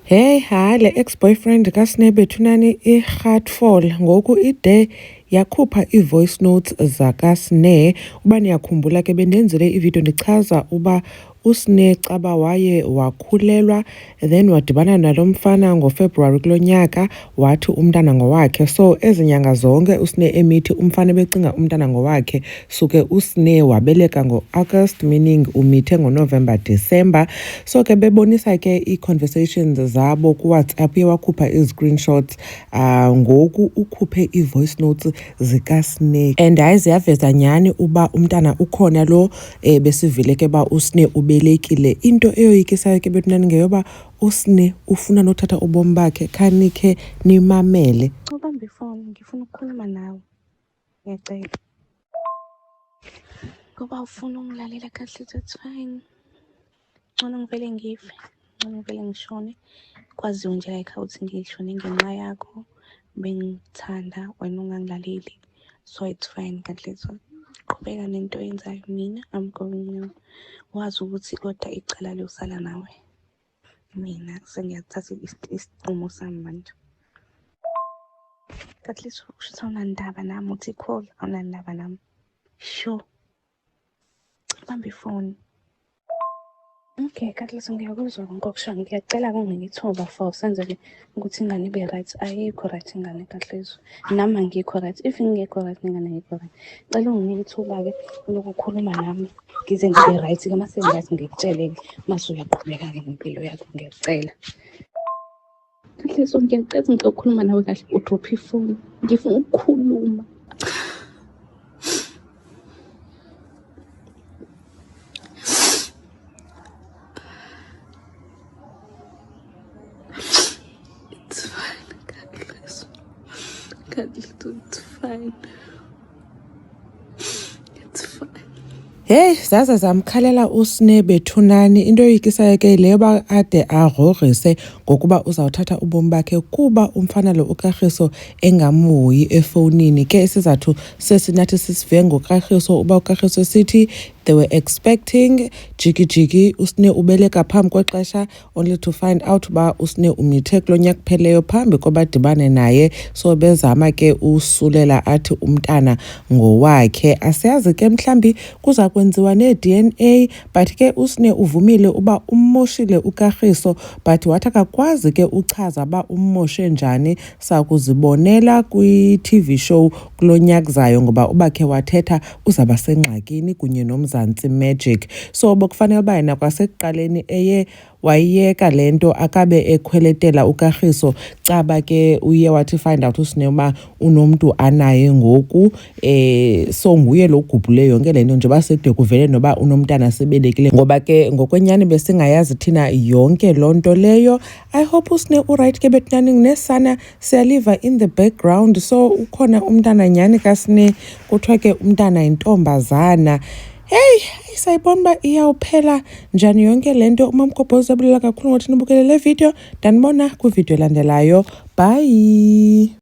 Hey, hayi le ex-boyfriend kaSne bethunani i-heartfall ngoku ide yakhupha ii-voice notes zakaSne. Uba niyakhumbula ke bendenzile ividiyo ndichaza uba uSne caba waye wakhulelwa then wadibana nalo mfana ngoFebruwari kulo nyaka wathi umntana ngowakhe. So ezi nyanga zonke uSne emithi umfana ebecinga umntana ngowakhe, suke uSne wabeleka ngoAugust, meaning umithe ngoNovember, December. So ke bebonisa ke ii-conversations zabo kuWhatsApp, uye wakhupha ii-screenshots. Ngoku ukhuphe ii-voice notes zikaSne and hayi ziyaveza nyhani uba umntana ukhona lo besivile ke uba uSne ubelekile. Into eyoyikisayo ke bethunani ngeyoba uSne ufuna nothatha ubomi bakhe. Khanikhe nimamele. Ubambe ifoni, ngifuna ukukhuluma nawe. Ngiyacela. Ngoba ufuna ungilalela kahle, that's fine. Ngcono ngivele ngife, ngcono ngivele ngishone. Kwaziwe nje la ekhaya ukuthi ngishone ngenxa yakho. Bengikuthanda, wena ungangilaleli. So it's fine Katlego. Qhubeka nento oyenzayo, mina I'm going now. Wazi ukuthi kodwa icala liyosala nawe. Mina sengiyathatha isinqumo sami manje. Katlego, kusho ukuthi awunandaba nami, uthi call, awunandaba nami. Sure. Bamba ifoni. Okay, Katlego, ngiyakuzwa konke okushoyo. Ngiyacela kunginike ithuba for senzele ukuthi ingane ibe right. Ayikho right ingane Katlego. Nami angikho right. If ngingekho right, nengane ayikho right. Cela unginike ithuba-ke lokukhuluma nami ngize ngibe right-ke. Uma sengi-right ngikutshele-ke, mase uyaqhubeka-ke nempilo yakho, ngiyacela. Katlego, ngiyacela ngicela ukukhuluma nawe kahle, udrophe ifoni. Ngifuna ukukhuluma. It's fine, Katlego. Katlego, it's fine. It's fine. Heyi, zaze zamkhalela uSne bethunani. Into eyoyikisayo ke yile yoba ade agrogrise ngokuba uzawuthatha ubomi bakhe kuba umfana lo uKagiso engamhoyi efowunini. Ke isizathu sesi nathi sisive ngoKagiso uba uKagiso sithi they were expecting jikijiki uSne ubeleka phambi kwexesha, only to find out uba uSne umithe kulo nyaka kupheleyo phambi koba adibane naye. So bezama ke usulela athi umntana ngowakhe. Asiyazi ke mhlawumbi kuza kwenziwa nee-DNA, but ke uSne uvumile uba ummoshile uKagiso, but wathi akakwazi ke uchaza uba ummoshe njani. Sakuzibonela kwi-TV show kulo nyaka uzayo ngoba ubakhe wathetha uzawuba sengxakini kunye noMzantsi Magic. So bekufanele uba yena kwasekuqaleni eye wayiyeka le nto akabe ekhweletela uKagiso. Caba ke uye wathi find out uSne uba unomntu anaye ngoku, so nguye lo ugubhule yonke le nto njengoba sekude kuvele noba unomntana sebelekile, ngoba ke ngokwenyani besingayazi thina yonke loo nto leyo. I hope uSne uright ke bethunani, nesana siyaliva in the background, so ukhona umntana nyhani kaSne, kuthiwa ke umntana yintombazana. Heyi, sayibona uba iyawuphela njani yonke le nto. UMamgobhozi uyabulela kakhulu ngokuthi nibukele le video. Ndanibona kwividiyo elandelayo. Bye.